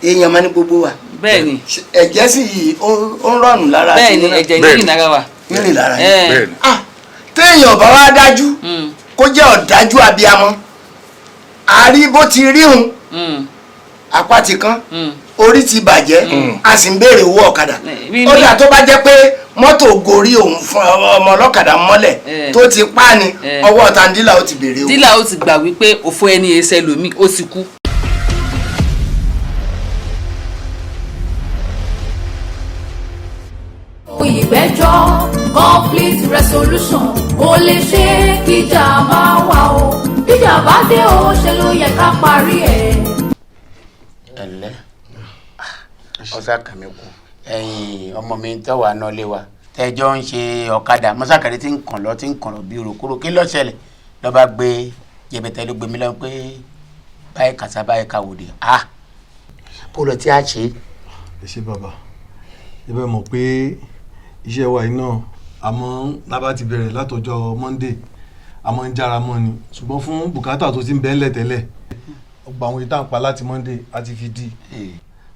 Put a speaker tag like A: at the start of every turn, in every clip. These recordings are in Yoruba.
A: Èèyàn máa ní gbogbo wa.
B: Bẹ́ẹ̀ni.
A: Ẹ̀jẹ̀ sì yìí ó ń rọ̀nù lára.
B: Bẹ́ẹ̀ni, ẹ̀jẹ̀ ní rìn lára wa.
A: Ń rìn lára
B: yín.
C: Bẹ́ẹ̀ni.
A: Téèyàn bá wá dájú, kó jẹ́ ọ̀dájú abiyamọ, àrí bó ti rí hun, apá ti kán, orí ti bàjẹ́, a sì ń béèrè owó ọ̀kadà. Ó dà, tó bá jẹ́ pé mọ́tò gorí òun fún ọmọ ọlọ́kadà mọ́lẹ̀ tó ti pa ni, ọwọ́ tandílà ó ti béèrè owó.
B: Dílà ó ti gbà wípé òfò ẹni ẹsẹ̀ lòmíì, ó ti kú.
D: Ìgbẹ́jọ́, conflict resolution, kò lè ṣe kíjà máa wà o. Bíjà bá dé o, ṣe ló yẹ ká parí ẹ̀.
E: Ẹlẹ ọsà kàmi kú ẹ̀yin ọmọ mi tó wà náà lé wa tẹjọ ń ṣe ọ̀kadà mọ́sàkàrí tí ń kàn lọ, tí ń kàn lọ bí òròkúrò. Kí ló ṣẹlẹ̀? Lọ́ba gbé jẹbẹtẹ ló gbé mi lọ pé báyìí kàṣà báyìí kàwòdì ah kó lọ tí a ṣe.
F: Ẹ ṣé bàbá. Ẹ bẹ́ẹ̀ mọ̀ pé iṣẹ́ wa yìí náà, àmọ́ lábá ti bẹ̀rẹ̀ látọjọ́ Monday, àmọ́ ń jára mọ́ ni. Ṣùgbọ́n fún bùkátà tó ti ń bẹ́ ńlẹ̀ tẹ́lẹ̀, ọgbà àwọn ìta ń pa láti Monday àti fi di.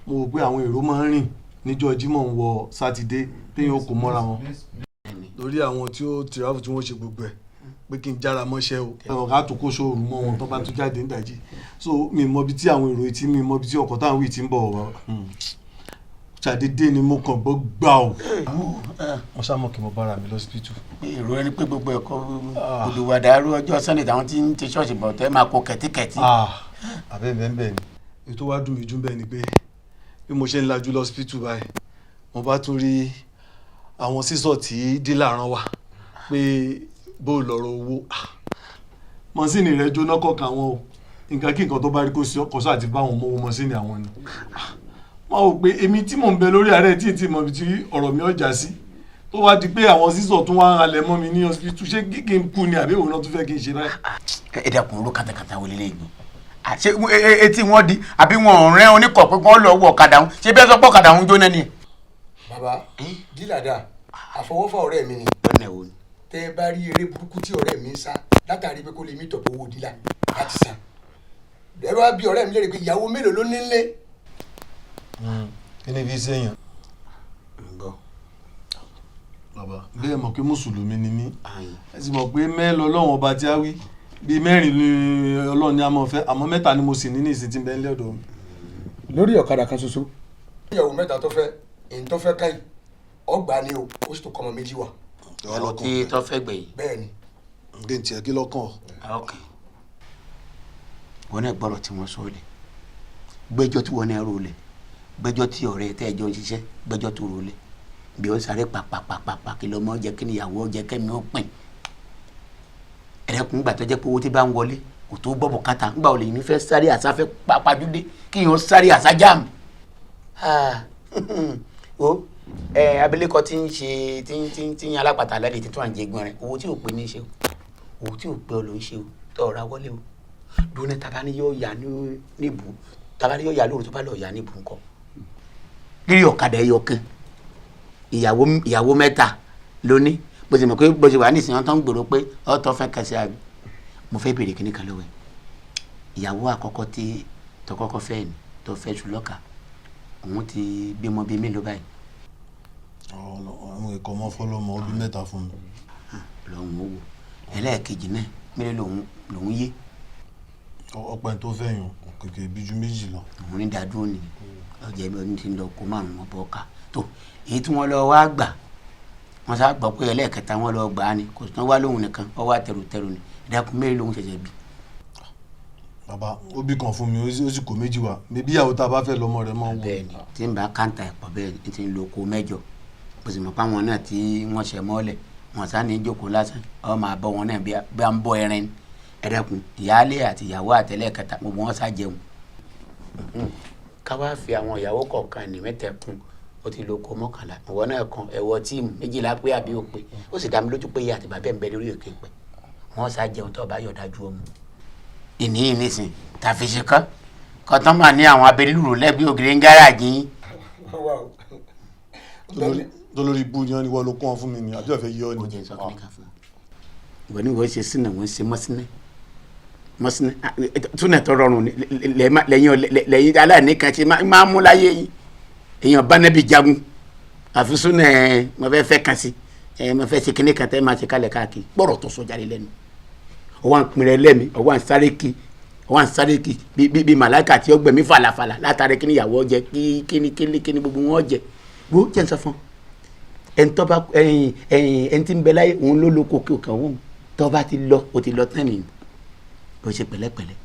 F: Mo rò pé àwọn èrò máa ń rìn níjọ́ Jímọ̀ ń wọ Sátidé, téèyàn kò mọ́ra wọn lórí àwọn tí ó tìráfù tí wọ́n ṣe gbogbo ẹ̀ pé kí n jára mọ́ṣẹ́ o. Àwọn ká tó kó sóòrù mọ́ wọn tó bá tún jáde nídàjí. So mi mọ ibi tí àwọn èrò tí mi mọ ibi tí ọkọ̀ táwọn wí ti ń bọ̀ wá. Ṣàdédé ni mo kàn gbọ́ gbà o, wọ́n ṣá mọ̀ kí mo bára mi lọ́sibítù.
E: Èrò ẹni pé gbogbo ẹ̀kọ́ olùwàdàrú ọjọ́ Sunday táwọn tí ń ti ṣọ́ọ̀ṣì bọ̀ tẹ́ máa kó kẹ̀tíkẹ̀tí.
F: Àbẹ́ bẹ́ẹ̀ bẹ́ẹ̀ ni. Ètò wa dùn mí jù bẹ́ẹ̀ ni pé bí mo ṣe ń lajú lọ́sibítù báyìí, mo bá tún rí àwọn sísọ tí dílà rán wa pé bó lọ́rọ̀ owó mọ́sìnì rẹ̀ jóná kọ̀ọ̀kan àwọn o. Nǹkan kí nǹkan tó bá rí kó sí ọkọ̀ sáà ti bá àwọn mọ́wó mọ́sìnì àwọn ni. Wọ́n wò pé èmi tí mò ń bẹ lórí àárẹ̀ tí tí mo ibi tí ọ̀rọ̀ mi ọjà sí, tó wá di pé àwọn sísọ tún wá ń halẹ̀ mọ́ mi ní hospital, ṣé kí n kú ni àbí òun náà tún fẹ́ kí n ṣe báyìí?
E: Ẹ dẹ́kun, oró katakata wọlé lẹ́yìn ṣé etí wọn di àbí wọn ò rẹ́ oníkọ̀ pé wọ́n lọ wọ ọ̀kadà wọn? Ṣé bẹ́ẹ̀ sọ pé ọ̀kadà wọn jóná ni?
G: Bàbá dílà dà, àfọwọ́fà ọ̀rẹ́ mi ni.
E: Ọ̀nà wo ni?
G: Tẹ́ ẹ bá rí eré burúkú tí ọ̀rẹ́ mi ń sá látàrí pé kó lè mí tọ̀pọ̀ owó dílà láti san, ẹ bá bí ọ̀rẹ́ mi léèrè pé ìyàwó mélòó ló ní nílé.
F: Kí ni fi ṣèyàn? Bàbá, bẹ́ẹ̀ mọ̀ pé mùsùlùmí ni mí. Ẹ sì mọ̀ pé mẹ́ẹ̀lọ Ọlọ́run ọba tí a wí bíi mẹ́rin ni Ọlọ́run ní a máa fẹ́, àmọ́ mẹ́ta ni mo sì ní ní ìsìn tí ń bẹ ń lé ọ̀dọ̀ mi.
G: Lórí ọ̀kadà kan ṣoṣo. Ìyàwó mẹ́ta tó fẹ́, èyí tó fẹ́ káyì ọgbà ni o, ó sì tó kọ́ ọmọ méjì wá.
E: Ìyàwó tí tó fẹ́ gbẹ̀yìn.
G: Bẹ́ẹ̀ ni.
F: Ǹgẹ̀ ní tiẹ̀, kí lọ́kàn?
E: Ok, wọn náà gbọ́dọ̀ tí wọ́n sọ lẹ̀, gbẹ́jọ́ tí wọ́n náà rò lẹ̀, gbẹ́jọ́ tí ọ̀rẹ́ tẹ́ ẹ jọ ń ṣiṣẹ́, gbẹ́jọ́ tó rò lẹ̀ bí ó sáré pàpàpàpà, kí lọ́mọ jẹ́, kí níyàwó jẹ́, kẹ́mi ó pín ẹ̀rẹ́kùn gbà tó jẹ́ pé owó tí bá ń wọlé kò tó gbọ́ bùkátà. Ńgbà olè yìí fẹ́ sáré àsáfẹ́ pàjúdé kí yẹn sáré àsájàmù o. Ẹ abilékọ tí ń ṣe tí ń alápàtà alẹ́ tí tó à ń jẹ gbọ́n rẹ, owó tí ò pé ní í ṣe o, owó tí ò pé ọ ló ń ṣe o, tó ọ̀rá wọlé o. Dúró ní taba ni yóò yà níbù, taba ni yóò yà lóru, tó bá lọ yà níbù ńkọ́? Lírí ọ̀kadà ẹyọ kan, ìyàwó mẹ́ta lóní. Bó ti mọ̀ pé bó ti wà ní ìsìn, wọn tó ń gbèrò pé ọ̀tọ̀ fẹ́ kẹsì àbí. Mo fẹ́ bèrè kíní kan lọ́wọ́ ẹ̀. Ìyàwó àkọ́kọ́ tí tó kọ́kọ́ fẹ́ ni tó fẹ́ ṣùlọ́kà, òun ti bímọ bíi mélòó báyìí?
F: Àwọn ikọ̀ ọmọ fọlọ́mọ, ó bí mẹ́ta fún mi.
E: Lòun ò wò ẹlẹ́ẹ̀kejì náà, mélòó lòun yé?
F: Ọpẹ́ tó fẹ̀yìn kèké bí ju méjì lọ.
E: Òun ní dádúró ni ọjà ẹbí ọdún tí ń lọ kó márùn wọn bọ ká tó èyí tí wọ́n lọ wá gbà. Wọ́n sá gbọ́ pé ẹlẹ́ẹ̀kẹta wọ́n lọ gbà á ni, kò tán wá lóhùn nìkan, wọ́n wá tẹrùtẹrù ni. Ìdákun, mélòó lòun ṣẹ̀ṣẹ̀ bí?
F: Bàbá, ó bí kan fún mi, ó sì kó méjì wá. Bíbí ìyàwó tá a bá fẹ́ lọ́mọ rẹ̀ máa ń wọ.
E: Bẹ́ẹ̀ni, tí n bá káńtà ẹ̀pọ̀ bẹ́ẹ̀ ni ti ń lo oko mẹ́jọ. Bó sì mọ̀ pé àwọn náà tí wọ́n ṣẹ̀ mọ́lẹ̀, wọ́n sá ní jókòó lásán, ọ máa bọ́ wọn náà bí a ń bọ́ ẹrin ni. Ẹ dákun, ìyáálé àti ìyàwó àtẹlẹ́kẹta, gbogbo wọn sá jẹun. Ká wá fi àwọn ìyàwó kọ̀ọ̀kan ní mẹ́tẹ̀ẹ̀kún, ó ti lo oko 11. Ìwọ náà kan ẹ̀wọ̀ tíìmù 12 pé àbí ó pé. Ó sì dá mi lójú pé ìyá àti bàbá ẹ̀ ń bẹ lórí òkè pẹ́, wọ́n sá jẹun tó bá yọ̀ dájú ọmọ. Ìní yìí nísìn tàfi ṣe kọ́ kọ́tán máa ní àwọn abẹ́lúrò lẹ́gbẹ̀ẹ́ ògiri ń gáràjì yín.
F: Tó lórí ibú ni wọ́n ní wọ́n ló kún wọn fún mi ni, àbí ọ̀fẹ́ yọ ni.
E: Ó jẹ́ sọ kíníkà fún ọ. Ìwọ ni wọ́n ṣe sínú, wọ́n ṣe mọ́ sínú. Mọ́sínà túnà tó rọrùn lẹ́yìn lẹ́yìn aláìní kan ṣe máa mú láyé yìí. Èèyàn bá nẹ́bí jagun àfi súnà ẹ̀ mo fẹ́ fẹ́ kan sí ẹ̀ mo fẹ́ ṣe kíní kan tẹ́ máa ṣe kálẹ̀ káàkiri gbọ́rọ̀ tó sọ jáde lẹ́nu. Ọwọ́ à ń pinrẹ lẹ́mi, ọwọ́ à ń sáré kí, ọwọ́ à ń sáré kí bí bí màláìka tí ó gbẹ̀mí falafala látàrí kíní ìyàwó jẹ kí kíní kíní kíní gbogbo wọn jẹ. Wo jẹ́ n sọ fún ẹni tó bá ẹyin ẹyin ẹni tí ń bẹ láyé òun ló lóko kí òkè òun tó bá ti lọ o ti lọ tán nìyí. O ṣe pẹ̀lẹ́pẹ̀lẹ́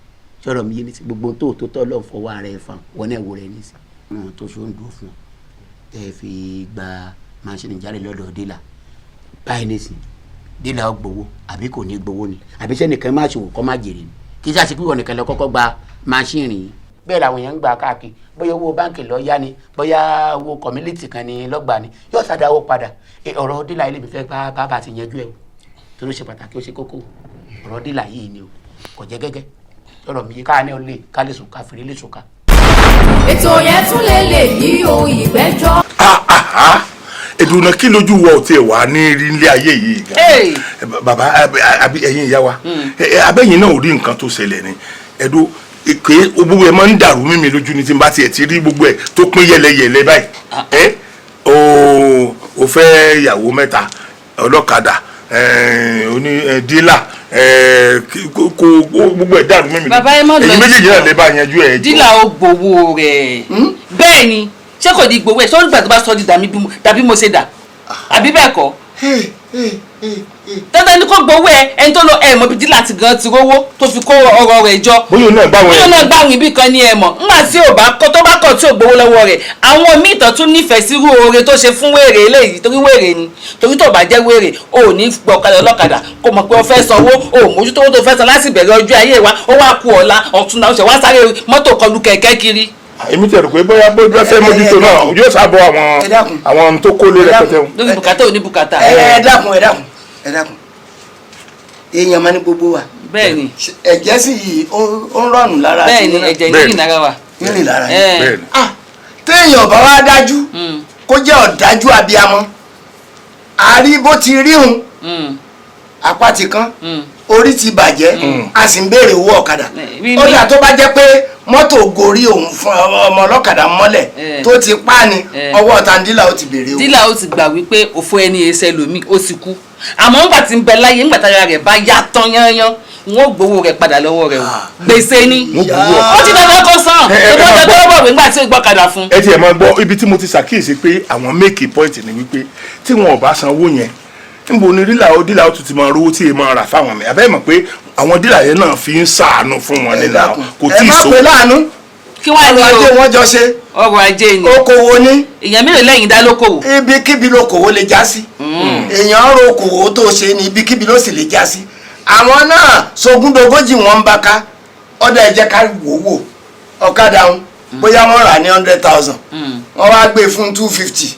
E: sọ̀rọ̀ mi yé ní sí gbogbo tó tó tọ́ lọ́n fọwọ́ ara ẹ̀ fàn wọn náà wò rẹ̀ ní sí. Wọn tó so ń dúró fún ọ tẹ́ ẹ fi gba máṣíìnì jáde lọ́dọ̀ dílà báyìí nísìn dílà ó gbowó àbí kò ní gbowó ni àbí sẹ́nìkan má ṣòwò kọ́ má jèrè ni kí sáà sí pé wọn nìkan lọ kọ́kọ́ gba máṣíìnì yìí. Bẹ́ẹ̀ làwọn èèyàn ń gbà káàkiri, bóyá owó báǹkì lọ yá ni, bóyá owó community kan ni lọ́gbà ni, yóò sá dáwó padà. Ọ̀rọ̀ dílà ilé mi fẹ́ bá bá ti yanjú ẹ̀ o, torí ó ṣe pàtàkì, ó ṣe kókó. Ọ̀rọ̀ dílà yìí ni o, kò jẹ́ gẹ́gẹ́ ọ̀rọ̀ mi yìí ká ní olè ká lè sùn ká fèrè lè sùn ká.
D: Ètò yẹn tún lè lè yí o, ìgbẹ́jọ́.
C: Ẹ̀dùnà kí lójú wọ òtí ẹ̀ wá ní rí ilé ayé yìí gan.
B: Hey!
C: Bàbá àbí ẹ̀yin ìyá wa, abẹ́yìn náà ò rí nǹkan tó ṣẹlẹ̀ ni. Ẹ̀dùn pé gbogbo ẹ̀ máa ń dàrú mímí lójú ni tí n bá tiẹ̀ ti rí gbogbo ẹ̀ tó pín yẹlẹyẹlẹ báyìí. Ẹ o fẹ́ ìyàwó mẹ́ta, ọlọ́kadà, oní dílà, kó gbogbo ẹ̀ dàrú mímí lójú.
B: Bàbá, ẹ má lọ
C: Ẹ̀yin méjèèjì náà lè bá yanjú ẹ̀ jọ.
B: Dílà ó gbowó rẹ̀. Bẹ́ẹ̀ ni, ṣé kò di gbowó ẹ̀? Ṣé ó nígbà tó bá sọ di dàbí mo ṣe dà? Àbí bẹ́ẹ̀ kọ́? Dandan ni kò gbowó ẹ, ẹni tó lọ ẹ mọ̀ bí dílà ti gan ti rówó tó fi kó ọrọ̀ rẹ̀ jọ.
C: Bóyá òun náà gbà wọ́n.
B: Bóyá òun náà gbà wọ́n ibì kan ní ẹ mọ̀. Ńgbà tí ò bá kọ́ tó bá kọ̀ tí ò gbowó lọ́wọ́ rẹ̀, àwọn míì tán tún nífẹ̀ẹ́ sí irú oore tó ṣe fún wèrè eléyìí, torí wèrè ni. Torí tó bá jẹ́ wèrè, o ò ní gbọ̀kadà ọlọ́kadà kó mọ̀ pé o fẹ́ sanwó, o ò mójútó owó tó fẹ́ san láti bẹ̀rẹ̀ ọjọ́ ayé wa, ó wá ku ọ̀la, ọ̀túnla, ó ṣẹ̀ wá sáré mọ́tò kọlu kẹ̀kẹ́ kiri.
C: Èmi tẹ̀rù pé bóyá bóyá fẹ́ mójútó náà yóò sábọ̀ àwọn
A: Ẹ dákun.
C: àwọn tó kó lé rẹpẹtẹ wọn.
B: Lórí bùkátà ò ní bùkátà.
A: Ẹ dákun, ẹ dákun, ẹ dákun, èèyàn máa ní gbogbo wa.
B: Bẹ́ẹ̀ ni.
A: Ẹ̀jẹ̀ sì yìí ó ń rọrùn lára
B: Bẹ́ẹ̀ ni.
A: ti yín náà.
B: Ẹ̀jẹ̀
C: Bẹ́ẹ̀
B: ní
C: ni.
B: ìnára wa.
A: Ń rìn lára yín.
C: Bẹ́ẹ̀ ni.
A: Ah, téèyàn bá wá dájú kó jẹ́ ọ̀dájú abiyamọ, àrí bó ti rí hun, apá ti kán, orí ti bàjẹ́, a sì ń béèrè owó ọ̀kadà. Ó dà tó bá jẹ́ pé mọ́tò gorí òun fún ọmọ ọlọ́kadà mọ́lẹ̀ tó ti pa ni, ọwọ́ tandílà ó ti béèrè owó.
B: Dílà ó ti gbà wípé òfò ẹni ẹsẹ lòmíì ó ti kú, àmọ́ ńgbà tí ń bẹ láyé, ńgbà tára rẹ̀ bá yá tán yányán, wọn ò gbowó rẹ̀ padà lọ́wọ́ rẹ̀ o, gbèsè ni.
C: Wọ́n gbowó ọ̀kadà.
B: Ó ti dandan kó san.
C: Ẹ
B: Ìbọn
C: máa
B: jẹ
C: gbọ́.
B: tó bọ̀ wí ńgbà tí ó gbọ́kadà fún.
C: Ẹ tiẹ̀ máa gbọ́ ibi tí mo ti ṣàkíyèsí pé àwọn make a point ni wípé tí wọn ò bá san owó yẹn, níbo ni dílà ó dílà ó tún ti máa rówó tí èèyàn máa rà fáwọn mi? Àbẹ́ mọ̀ pé àwọn dílà yẹn náà fi ń ṣàánú fún wọn
A: Ẹ
C: nínú
A: dákun.
C: kò
A: Ẹ
C: tí ì
A: má
C: sówó.
A: pè láàánú.
B: Kí wàá ní
A: Ọrọ̀ ajé
B: o?
A: wọn jọ ṣe.
B: Ọrọ̀ ajé ni.
A: Okòwò ní.
B: Èèyàn mélòó lẹ́yìn dá lókòwò?
A: Ibikíbi lókòwò lè já sí. Èèyàn ń ro okòwò tó ṣe ní ibikíbi ló sì lè já sí. Àwọn náà sogúndogójì wọn ń bá ká ọ̀dà. Ẹ jẹ́ ká wò wò ọ̀kadà ń bóyá wọ́n rà ní 100,000, wọ́n wá gbé fún 250.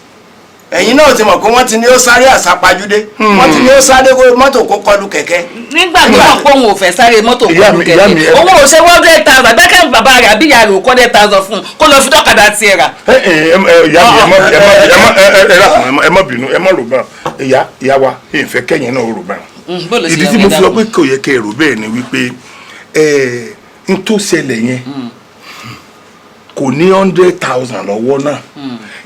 A: Ẹ̀yin náà ti mọ̀ pé wọ́n ti ní ó sáré àsápajúdé, wọ́n ti ní ó sáré kó mọ́tò kó kọlu kẹ̀kẹ́.
B: Nígbà tó mọ̀ pé òun ò fẹ́ sáré mọ́tò
C: Ìyá
B: kọlu
C: mi- ìyá mi,
B: kẹ̀kẹ́,
C: ẹ-
B: òun ò ṣe 100,000 bẹ́ẹ̀ kẹ́ bàbá rẹ̀ àbí ìyá rẹ̀ ò kọ́ 100,000 fún un kó lọ fi dọ́kadà tiẹ̀ rà.
C: Ẹ ẹ ẹ ìyá mi, ẹ má ẹ má ẹ má ẹ ẹ dákun, ẹ má bínú, ẹ má rò bá ìyá ìyá wa, ẹ fẹ́ kẹ́yìn náà rò bá.
B: Bó ló ṣe
C: Ìdí
B: yẹ
C: tí
B: kẹ́
C: mo fi sọ
B: dákun?
C: pé kò yẹ kẹ́ ẹ rò bẹ́ẹ̀ ni wípé ẹ n tó ṣẹlẹ̀ yẹn, kò ní 100,000 lọ́wọ́ náà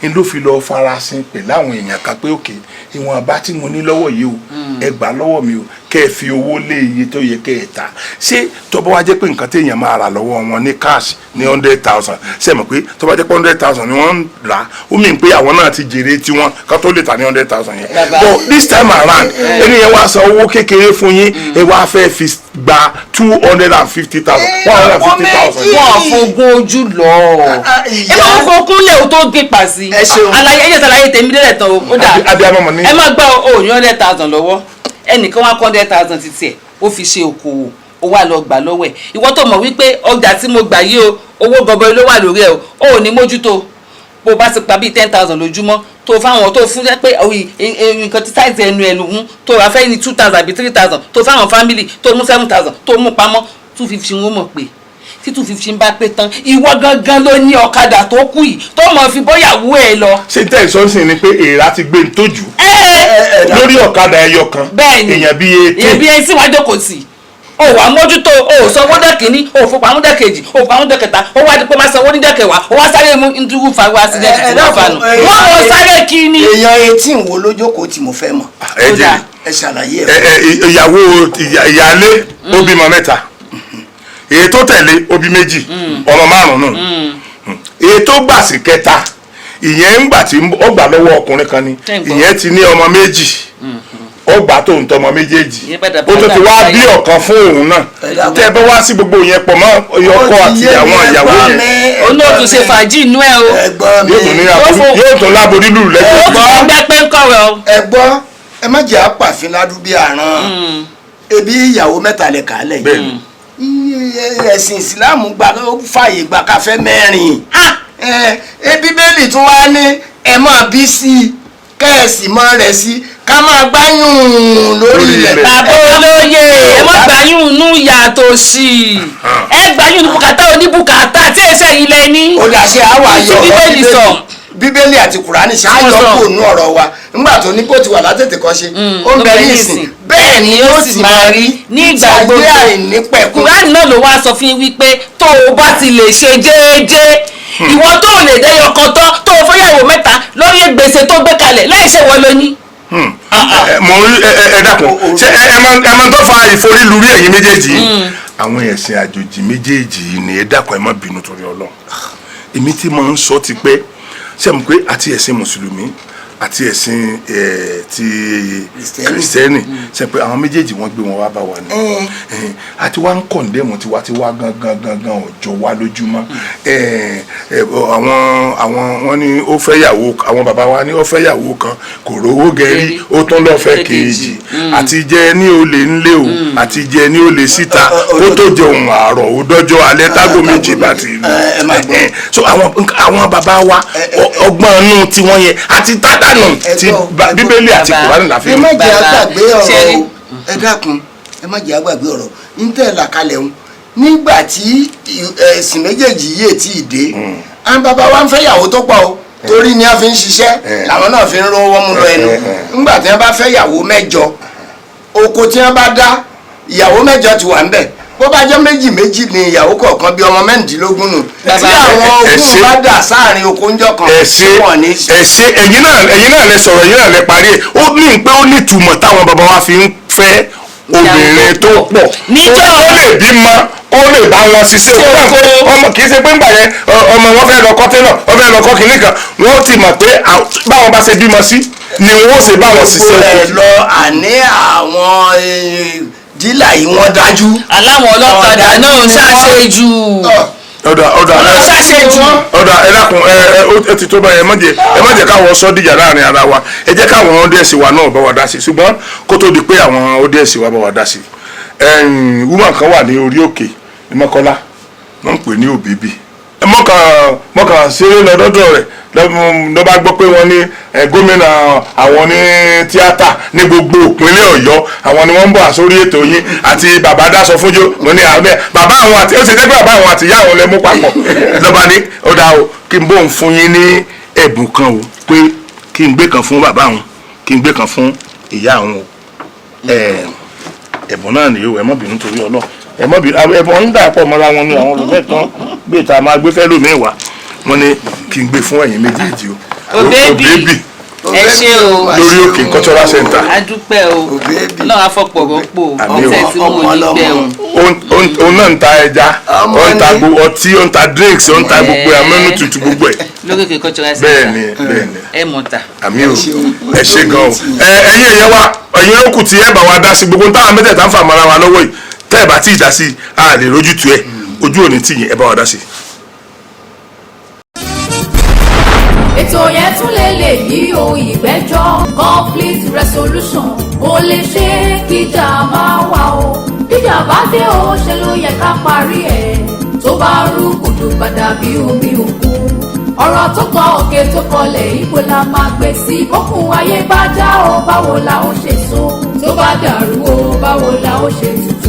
C: n ló fi lọ farasin pẹ̀lú àwọn èèyàn kan pé òkè ìwọ̀n àbá tí mo ní lọ́wọ́ yìí o, ẹ gbà lọ́wọ́ mi o, kẹ́ ẹ fi owó lé iye tó yẹ kẹ́ ẹ ta. Ṣé tó bá wá jẹ́ pé nǹkan téèyàn máa rà lọ́wọ́ wọn ní cash ní 100,000, ṣe mọ̀ pé tó bá jẹ́ pé 100,000 ni wọ́n ń rà, ó mì pé àwọn náà ti jèrè tiwọn ká tó lè ta ní 100,000 yẹn?
B: Bàbá.
C: But this time around, ẹni yẹn wá san owó kékeré fún yín, ẹ wá fẹ́ fi gba 250,000, 150,000.
B: Wọn fogun ojú lọ. Ẹ máa ń fokún lé o tó gbé pàṣí.
A: Ẹ ṣeun.
B: Àlàyé ẹ̀yẹ ṣàlàyé tèmi délẹ̀ tán o, ó dà.
C: Abiyamọ mọ̀ ní.
B: Ẹ máa gbọ́ o, ní 100,000 lọ́wọ́, ẹnìkan wá kọ́ 100,000 ti tiẹ̀, ó fi ṣe okòwò, ó wà lọ gbà lọ́wọ́ ẹ̀. Ìwọ tó mọ̀ wípé ọjà tí mo gbà yìí o, owó gọbọi ló wà lórí ẹ̀ o, ò ní mójútó. Bó o bá ti pa bíi 10,000 lójúmọ́ tó fáwọn tó fún jẹ́ pé nǹkan tí size ẹnu ẹ̀ lòun tó rà fẹ́ ní 2,000 àbí 3,000, tó fáwọn family, tó mú 7,000, tó mú pamọ́ 250, wọ́n mọ̀ pé tí 250 bá pé tán, ìwọ gangan ló ní ọ̀kadà tó kù yìí tó mọ̀ fi bọ́yàwó ẹ̀ lọ.
C: Ṣé tẹ́ ẹ̀ sọ́nsìn ni pé èèrà ti gbé ń tójú lórí ọ̀kadà ẹyọ kan?
B: Bẹ́ẹ̀ni.
C: Èèyàn bíi
B: Èèyàn
C: 18.
B: bíi 18 wájú kò sí. O wà mójútó, o ò sanwó dẹ́kìnní, o ò fopamọ́ dẹ́kejì, o ò fopamọ́ dẹ́kẹta, o wá di pé máa sanwó ní dẹ́kẹwàá, o wá sáré mú ndúrú fa wá accident tí wọ́n fa nù. Wọ́n mọ̀ sáré kí ni.
A: Èèyàn 18 wo lójókòó tí mo fẹ́ mọ̀?
C: Ẹ jẹ́
A: Ẹ ṣàlàyé
C: ẹ.
A: Ẹ.
C: Ìyàwó ìyáálé ó bímọ mẹ́ta, èyí tó tẹ̀lé ó bí méjì, ọmọ márùn-ún nù. Èyí tó gbà sí kẹta, ìyẹn ń gbà tí ó gbà lọ́wọ́ ọkùnrin kan ni.
B: Ṣé ń gbọ́?
C: Ìyẹn ti ní ọmọ méjì, ó gbà tó ń tọmọ méjèèjì.
B: Ìyẹn padà
C: Ó tún ti wá bí ọ̀kan fún òun náà.
A: Ẹ dákun.
C: Tẹ́ ẹ bá wá sí gbogbo yẹn pọ̀ mọ́ ọkọ àti àwọn ìyàwó yẹn,
B: Òun náà tún ṣe fàájì inú ẹ o.
A: Ẹ gbọ́ mi.
C: Yóò tún ní yóò tún láborí lù
B: Ó
C: lẹ́gbẹ̀ẹ́.
B: tún fi gbẹ́ pé ń kọ̀rọ̀ o.
A: Ẹ gbọ́, ẹ má jẹ́ àpàfin ládùúgbò àrán ebi. Ìyàwó mẹ́ta lè kálẹ̀.
C: Bẹ́ẹ̀ni.
A: Iye ẹ̀sìn ìsìláàmù gba, ó fààyè gbà ká fẹ́ mẹ́rin. Ẹ Bíbélì tún wá ní ẹ máa bí sí i, kẹ́ẹ̀sì máa rẹ̀ sí i, ká máa gbáyùn lórí
C: Lórí
A: ilẹ̀.
C: ilẹ̀.
B: Bàbá olóye, ẹ má gbàyùn nú yàtọ̀ sí i, ẹ gbàyùn ní bùkátà oníbùkátà tí ẹsẹ̀ yìí lẹ ní.
A: Ó dà, ṣe àwa
B: Tí
A: yọ
B: Bíbélì sọ.
A: Bíbélì àti Kùránì ṣe àyọ
B: Wọ́n sọ.
A: kò nú ọ̀rọ̀ wa nígbà tó ní bó ti wà látètè kọ́ ṣe, ó ń bẹ ní ìsìn, bẹ́ẹ̀ ni ó sì máa rí
B: ní ìgbà
A: tàgbé
B: gbogbo.
A: Àìnípẹ̀kun.
B: Kùránì náà ló wá sọ fún yín wípé tó o bá ti lè ṣe déédéé, ìwọ tó o lè dẹ́yọ kan tán, tó o fẹ́yàwó mẹ́ta lórí gbèsè tó gbé kalẹ̀ láì ṣe wọ́n lóní.
C: Mo rí ẹ. Ẹ dákun, ṣé ẹ mọ tó fa ìforílùrí ẹ̀yin méjèèjì yìí? Àwọn ẹ̀sìn àjòjì méjèèjì yìí ni. Ẹ dákun, ẹ má bínú torí Ọlọ́run. Èmi tí mo ń sọ ti pẹ́ ṣé mo pé àti ẹ̀sìn mùsùlùmí àti ẹ̀sìn ti
A: Kìrìsìtẹ́nì.
C: Kìrìsìtẹ́nì, ṣe pé àwọn méjèèjì wọ́n gbé wọn wá bá wa ni. Àti wá ń condemn tiwa tiwa gangan gangan ọjọ́ wa lójúmọ́. Àwọn wọn ní ó fẹ́ yàwó, àwọn bàbá wa ní ó fẹ́ yàwó kan, kò rówó gẹ̀rí, ó tún lọ fẹ́ kejì, àti jẹ ní olè ńlé o, àti jẹ ní olè síta, kó tó jẹun àárọ̀ ó dọ́jọ́ alẹ́ tágò méjì bá ti lù.
A: Ẹ máa gbọ́.
C: So àwọn bàbá wa, ọgbọ́n inú tiwọn yẹn àti tádànù ti
A: Ẹ gbọ́, ẹ gbọ́.
C: Bíbélì àti
B: Bàbá.
C: Kùránì la fi
A: Ẹ má jẹ́
B: Bàbá,
A: àgbàgbé ọ̀rọ̀
B: ṣé
A: o. Ẹ dákun, ẹ má jẹ́ àgbàgbé ọ̀rọ̀ ntẹ́ làkàlẹ̀ ń nígbà tí ẹ̀sìn méjèèjì yìí ètí ìdè. Àwọn bàbá wa ń fẹ́ yàwó tó pọ̀ o, torí ni a fi ń ṣiṣẹ́, làwọn náà fi ń rówó mú lọ ẹnu. Nígbà tí wọ́n bá fẹ́ yàwó mẹ́jọ, oko tí wọ́n bá dá, ìyàwó mẹ́jọ ti wà ńbẹ̀. Bó bá jẹ́ méjì méjì ni ìyàwó kọ̀ọ̀kan, bí ọmọ 16 nù. Tí
B: Bàbá.
A: àwọn
C: Ẹ
A: ogún
C: ṣé.
A: bá dà sáàrin oko ńjọ́ kan,
C: Ẹ ṣe.
A: wọn ní
C: Ẹ ṣe. Ẹ̀yin náà lẹ sọ̀rọ̀, ẹ̀yin náà lẹ parí ẹ̀. Ó ní pé ó ní ìtumọ̀ táwọn bàbá wa fi ń fẹ́ obìnrin tó pọ̀. Ó lè bímọ, ó lè bá wọn ṣiṣẹ́
B: Ṣe oko.
C: Ọmọ kì í ṣe pé ńgbà yẹn ọmọ wọn fẹ́ lọ kọ́ tẹ́lọ̀, wọ́n fẹ́ lọ kọ́ kínní kan, wọ́n ti mọ̀ pé báwọn bá ṣe bímọ sí ni wọ́n ṣe bá wọn ṣiṣẹ́
A: ẹ
C: oko.
A: lọ àní àwọn dílà yìí wọ́n dájú.
B: Aláwọn ọlọ́kadà náà
A: Ọ̀dájú ni
B: ṣàṣe jù.
C: Ọ̀dà, ọ̀dà.
B: Ọlọ́run ṣàṣejù.
C: Ọ̀dà, ẹ dákun, ẹ ẹ ó ti tó báyẹn. Ẹ má jẹ́ káwọn sọ dìjà láàrin ara wa. Ẹ jẹ́ káwọn audience wa náà bá wa dá sí. Ṣùgbọ́n kó tó di pé àwọn audience wa bá wa dá sí, woman kan wà ní orí òkè ní Mọ́kọ́lá, wọ́n ń pè ní Òbíbí. Mọ́kàn ṣeré lọ dọ́dọ̀ rẹ̀ ló bá gbọ́ pé wọ́n ní gómìnà àwọn ní tíátà ní gbogbo ìpínlẹ̀ Ọ̀yọ́, àwọn ni wọ́n ń bọ̀ àsórí ètò yín àti bàbá Dáṣọ Fúnjó. Mo ní àwọn bẹ́ẹ̀, bàbá àwọn àti ó ṣe jẹ́ pé bàbá àwọn àti ìyá àwọn lẹ mú papọ̀. Lọ́ba ní ó dáa o, kí n bóun fún yín ní ẹ̀bùn kan o, pé kí n gbé kan fún bàbá àwọn, kí n gbé kan fún ìyá àwọn o. Ẹ̀bùn náà nìyó. Ẹ má bínú torí Ọlọ́, ẹ má bínú. Ẹ̀bùn ń dà pọ̀ mọ́ra wọn ní àwọn olùfẹ́ kan gbé ta máa gbé fẹ́ lómi wá. Wọ́n ní kí n gbé fún ẹ̀yin méjèèjì o.
B: Òbébì.
C: Òbébì.
B: Ẹ ṣé o.
C: Lórí òkè cultural center.
B: A dúpẹ́ o.
A: Òbébì.
B: Ọlọ́run afọ́pọ̀ rọ́pò.
C: Àmín o.
B: Ọ̀sẹ̀ tí mo ní pẹ́ o.
C: Òun náà ń ta ẹja,
A: Ọmọ
C: ó ń ta
A: ni.
C: gbogbo ọtí, ó ń ta drinks, ó ń ta gbogbo ẹ̀, amẹ́nu tutù gbogbo ẹ̀.
B: Lórí òkè cultural center.
C: Bẹ́ẹ̀ ni.
B: Ẹ mọ̀ ta.
C: Àmín o.
A: Ẹ ṣeun.
C: Ẹ ṣe gan o. Ẹ̀yin èèyàn wa, ẹ̀yin ló kù tí ẹ bá wa dá sí gbogbo táwọn mẹ́tẹ̀ẹ̀ta ń fà mọ́ra wa lọ́wọ́ yìí. Tẹ́ ẹ bá tí ì dá sí, a lè rójú tu ẹ. Ojú òní tì yín, ẹ bá wa dá sí.
D: Ètò yẹn tún lè lè yí o. Ìgbẹ́jọ́ conflict resolution kò lè ṣe kíjà máa wà o. Bíjà bá dé o, ṣe ló yẹ ká parí ẹ̀. Tó bá rú kùdù padà bí omi òkun, ọ̀rọ̀ tó kọ òkè tó kọlẹ̀, ibo la máa gbé sí? Bókun ayé bá já o, báwo la ó ṣe so? Tó bá dàrú o, báwo la ó ṣe tutù?